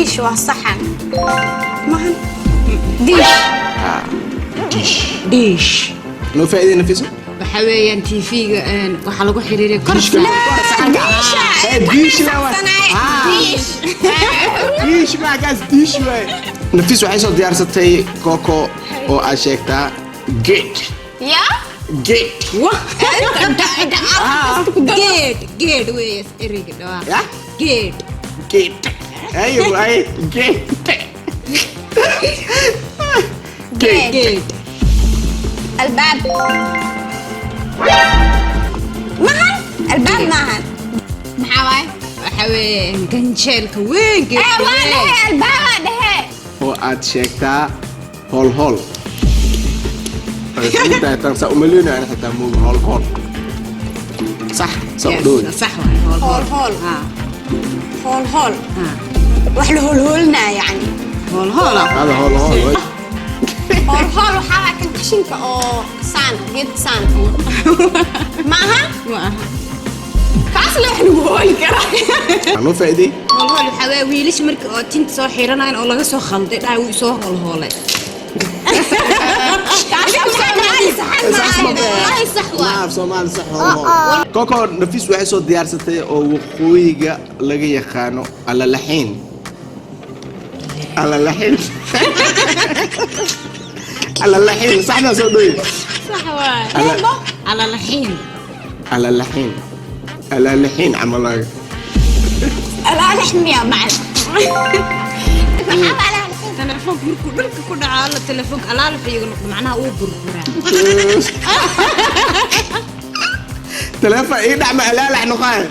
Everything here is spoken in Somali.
Dish waa saxan mahan, dish. Dish. Dish. Noo faa'iiday, Nafiso. Waxa weeyaan TV-ga waxaa lagu xiriiriya kor. Disha. Eh, dish la waa. Dish. Dish maa kaas, dish waay. Nafis waxay soo diyaarsatay, Koko, oo aad sheegtaa gate. Ya. Gate. Geed, geed weeye ereyga dhawaa. Ya. Geed. Gate, ay ay, gate, gate. Geed. Albaab mahan, albaab maahan, maxaa waaye? Waxa weeye ganjeelka weyn. Eh, Geedka waa weyn. dhehe, albaabaa dhehe. Oo aad sheegtaa hool hool. Tan saa umaleynayo ana xitaa mooga hool hool sax saa u dhow. Yes, sax waay, hool. Hool hool. Ha. Hool hool. Ha. Wax la hoolhoolinaa yacni. Hool hoola. Hada hool hool waay. Hool hool waxaa waa kan qashinka oo saan geed saan maaha. Ma aha. Kaas la wax lagu hooli karaa. Waxaa noo faa'iiday. Hool hool waxaa weeye wiilasha marka oo tinta soo xiranayan oo laga soo khalday, dhahay wuu soo hool hoolay. Kaas Soomaali saxan maaha, wallaahi sax waa. Maaf, Soomaali sax, hool hool. Koko, Nafis waxay soo diyaarsatay oo waqooyiga laga yaqaano alalaxiin, alalaxiin, alalaxiin, saxdaa soo dhowy. Sax waay. Alalaxiin. Alalaxiin, alalaxiin camal. Alaalax miya macal, maxaa alaalax? Telefoonka markuu dhulka ku dhaco alla telefoonka alaalax iyaga noqdo, macnaha uu burburaa. Telefoon ii dhacma alaalax noqon.